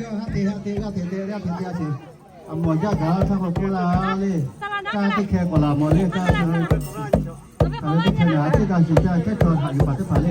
Haꞈ te haꞈ te g'aˇ hteꞈ te g'aˇ hteꞈ te a sheˍ. A mawˬ jaˇ gaˬ shaˉ hk'aw k'oˆ laˇ le. Kaˇ teˇ hkeh k'awꞈ laˬ mawˬ le. Kaˇ teˇ hkeh a teˇ kaꞈ shuˍ ca chehˇ chaw haꞈ yuˬ paˍ teˇ hpaˍ le.